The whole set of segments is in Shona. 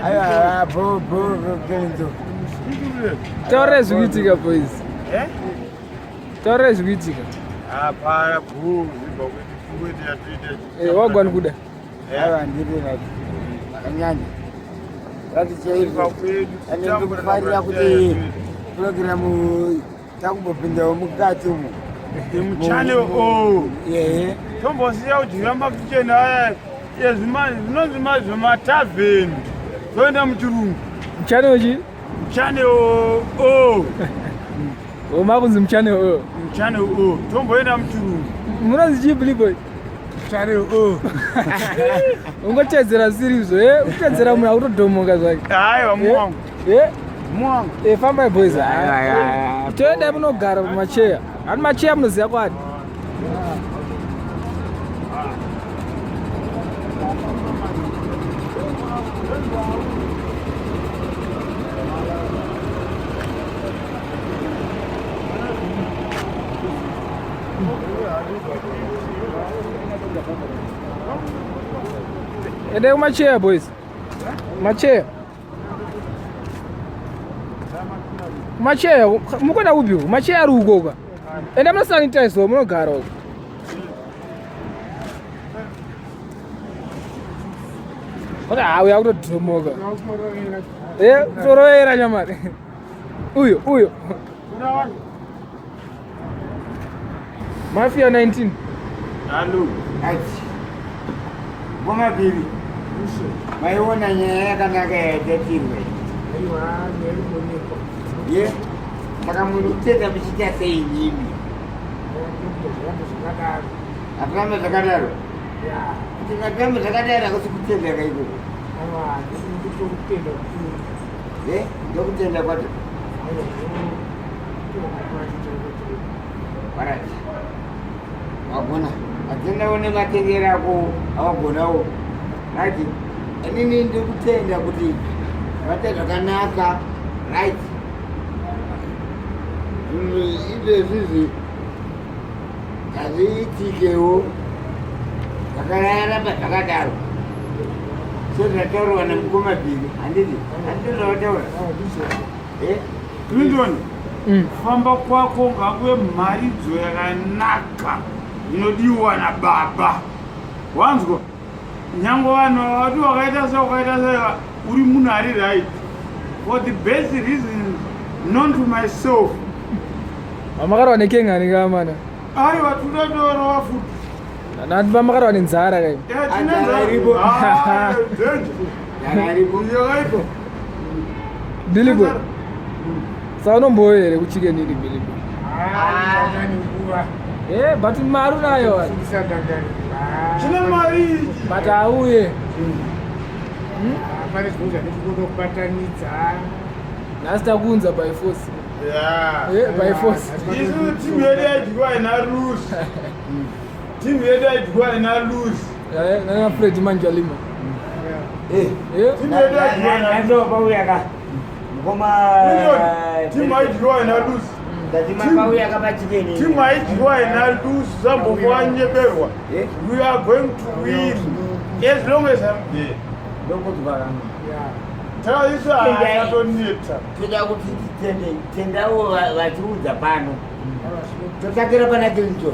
Aiwa, bo bo Kenzo. Taura zvikuitika boys. Eh? Taura zvikuitika. Hapana bhu zvibva kuti kungoita yatuita. Eh, wagwani kuda. Aiwa ndiri right. Makanyanya. Rati chaizvo. Ane ndikufarira kuti purogiramu takumbopindawo mukati umu. Muchannel O. Ehe. Tombosiya kudyira makicheni aya zvinonzi mazvematavheni toenda muchirungu. Muchannel chi? Muchannel O. O makunzi muchannel O. Muchannel O. Tomboenda muchirungu. Munonzi chii Billy Boy? Channel O. Ungotedzera zvisiri eh? Kutedzera munhu akutodhomoka zvake. Aiwa muwangu. Eh? Muwangu. Eh, fambai boys. Toenda munogara pamacheya. Hani macheya munoziva kwani? Endai kumacheya boys. Macheya. Macheya mukuenda kupi uko? Macheya ari uko ka. Enda munosanitize munogara uko. Ora hawu yakutodhomoka. Eh, kutorovera nyamari. Uyo, uyo. Mafia 19. Halo. Ati. Ngoma biri. Maiona nyaya yakanaka yatatirwe. Aiwa, nyaya iri kuonekwa. Ye. Saka muri kutenda muchiita sei nyimi? Zvirambe zvakadaro. Hazvirambe zvakadaro. Ya. Kuti ngazvirambe zvakadaro hakusi kutenda kaikoko. Aiwa, ndokutenda kukuru. Ye, ndokutenda kwacho. Aiwa, ndokutenda kwacho chaiko chaiko. Alright. Wagona. Atendawo nematengero ako awagonawo. Right. Inini ndikutenda kuti vaita zvakanaka. Right. Zvinhu izvezvizvi hazviitikewo zvakararamba zvakadaro. Sezvataurwa namukoma Bhiri, handiti? Handiti zvavataura? Eh? Clinton, kufamba kwako ngakuve mharidzo yakanaka inodiwa nababa. Wanzwa? Nyange vanhu vati wakaita sei wakaita sei uri munhu ari right. For the best reasons known to myself. Vamakarwa nekengani kamana. Aiwa tunotorova futi. Nati vamakarwa nenzara kai. Eh, tine Nzara nzara. iripo. Ah, danger. Nzara iripo. Yakaipa. Billy Boy. Saka unomboyo here kuchicken iri Billy Boy? Ah, ndani nguva. Eh, but mari unayo wani. Sindisa ndangari. Chine mari ichi. But auye. Ah, pane zvimwe zvandiri kubatanidza. Nhasi takuunza by force. Yeah. Eh, by force. Isu timu yedu yaidyiwa ina lose. Timu yedu yaidyiwa ina lose. Eh, nana Fred Manjalima. Eh. Eh, Timu yedu yaidyiwa ina lose. Ndopauya ka. Mukoma Clinton, timu haidyiwa ina lose. Ndati makauya kapachikeni. Timu haidyiwa ina lose. Zambokuwanyeberwa. Eh? We are going to win. As long as I'm there. Ndokudzwa kangu. Yeah. Taisu hayatoneta. Toda kuti titende tendawo vachiudza pano. Totakira pana Clinton.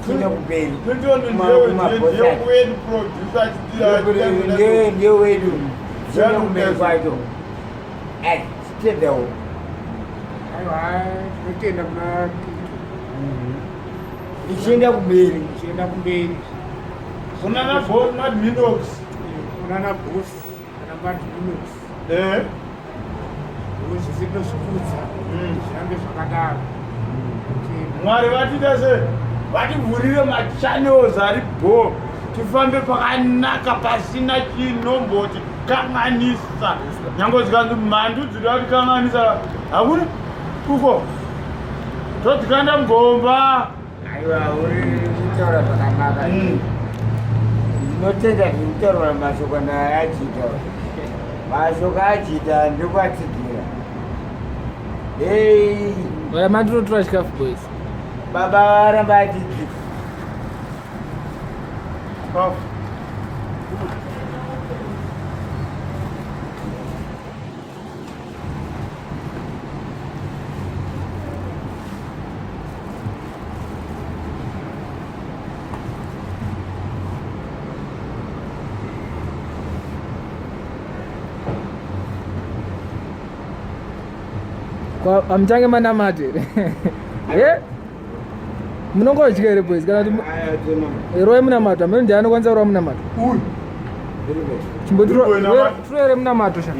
Tiende kumberi. Clinton ndiye wedu producer Ndiye ndiye wedu. Tiende kumberi kwacho. Eh, titendewo. Aiwa, tinotenda kuna Tichienda kumberi. tichienda kumberi. Kunana Mad Minox. Kunana boss, kana Mad Minox. Eh. Zvese tinozvikudza. Zvirambe zvakadaro. Tenda. Mwari vatiita se vativhurire machannels ari bho tifambe pakanaka pasina chinomboti kanganisa nyange zikanzi mhandu dzinoda kutikanganisa hakuna uko todzikanda mugomba. Aiwa, uri kutaura zvakanaka. Ndinotenda zviri kutaurwa mashoko naachita. Mashoko achita ndikuatsigira. Hey, Oya matinotora chikafu boys. baba varamba achiti Chikafu. Hamutange manamate here? Eh? Munongodya here boys kana kuti rovai munamato? Hameno ndiani anokwanisa kurova munamato? Uyu. Chimbotirovere munamato sha.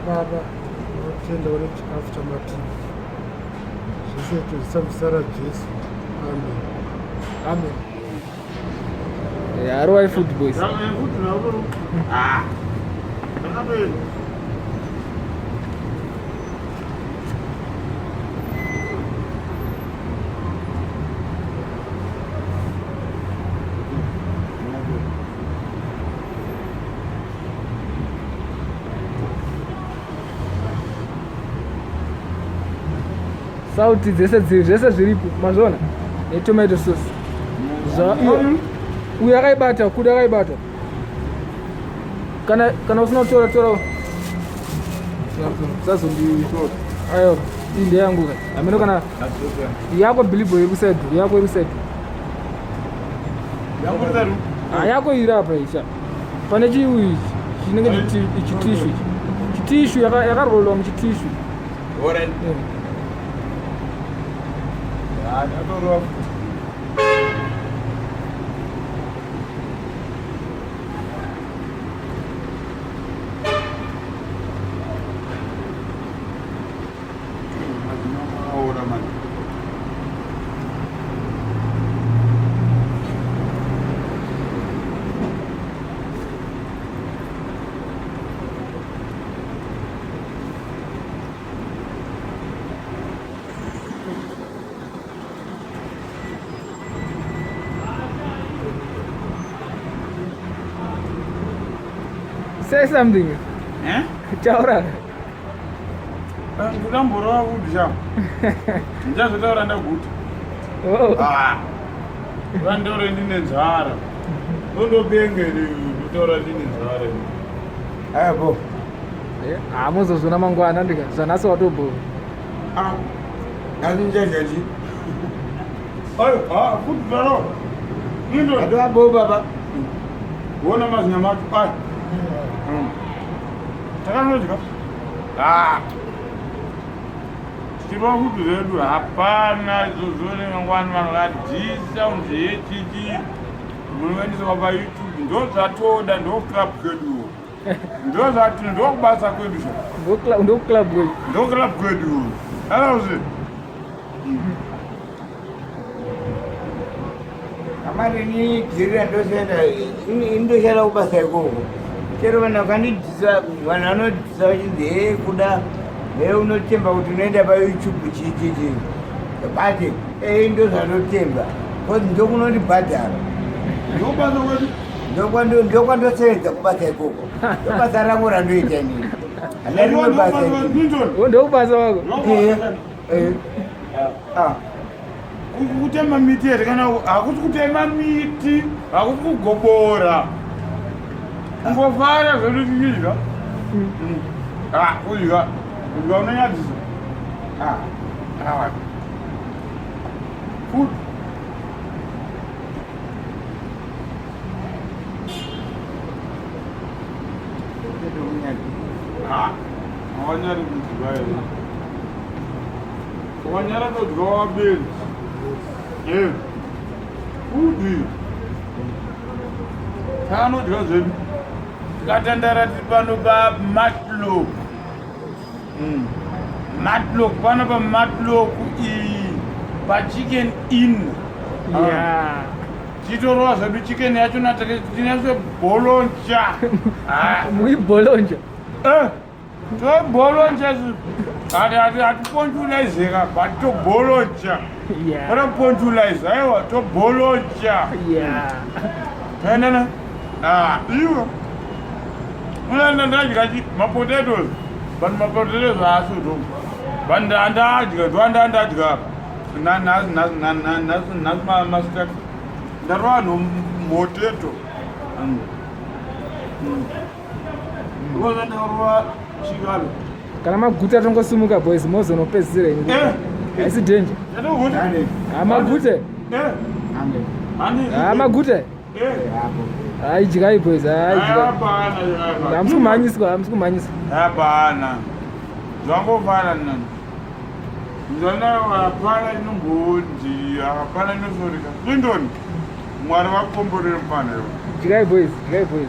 Baba, tinotenda une chikafu chamatipa. Zvese tozvisa muzita raJesu. Amen. Amen. Yeah, rovai food boys. Ah. Ndakatoenda. Sauti dzese dziri zvese zviripo mazviona netomato sauce. Uyu akaibata, kuda akaibata. Kana kana usina kutora tora. Sazondi ayo iyi ndeyangu ka. Hameno kana yako Billy Boy iri kuside, yako iri kuside. Ah, yako iri apa isha. Pane chiuyu ichi chinenge chitishu ichi. Chitishu yakarolwa muchitishu. Alright. Ah, ndatorova. Mazino mani. Say something. Eh? Taura. Ndinamborova kuti sha. Ndichazotaura ndaguta. Oh. Ah. Vandaure ndine nzara. Ndondobenge ndotaura ndine nzara. Apo. Ah, muzozviona mangwana ndika zvanhasi watobho. Ah. Nhasi ndichadya chii? Ayo, ah, futi zvaro. Indo. Atoabo baba. Wona mazinyama acho. Ayo. Takanodya. Ah. Tichirova futi zvedu hapana izvozvo nemangwana vanhu vadhisa unzi yechichi munoendeswa paYouTube, ndo zvatoda, ndo club kwedu, ndo zvati ndo kubasa kwedu sha. Ndo club kwedu. Ndo club kwedu alauzi. Amari ni dhiri randoshanda, indoshanda kubasa ikoko. Chero vanhu vakandidhisa, vanhu vanodhisa vachinzi he kuda he unotemba kuti unoenda paYouTube chichichi. But ei ndo zvandotemba. Because ndokunondibhadhara. Ndo kubasa kwedu. Ndokwandosevenza kubasa ikoko. Ndobasa rangu randoita inini. Handina rimwe basa inini. Ndo kubasa wako. Eh, eh. Ah. Kutema miti here? Kana hakusi kutema miti, hakusi kugobora, kungofara zvedu tichidya. Ah, kudya kudya unonyadzisa. Ah, ah. Food. Ah, awanyari kudya here? Wanyara todya wabenzi. Eh, food taanodya zvedu tikatandara tiri pano paMatlock. Matlock pano, paMatlock iyi, paChicken Inn. Titorova zvedu chicken yacho tinatse boloncha. Muibolonja. Toboloncha, hatiponchulaizeka but toboloncha. Ora ponchulaiza, aiwa, toboloncha. Taendana iwo unaenda ndadya chi mapotatoes, but mapotatoes haasi wrong, but ndandadya ndowandandadya apa nhasi masikati ndarova moteto because ndarova chikalo. Kana maguta tongosimuka boys, mozonopedzisira ini. Haisi danger. Ndatoguta. Hamagute. Hamagute. Haidyai boys, haidyai. Hapana. Hamusi kumhanyiswa, hamusi kumhanyiswa. Hapana, zvangofana. Nzanayo hapana inombonzi hapana inosoreka. Clinton, Mwari vakukomborere mfana iwe. Dyai boys, dyai boys.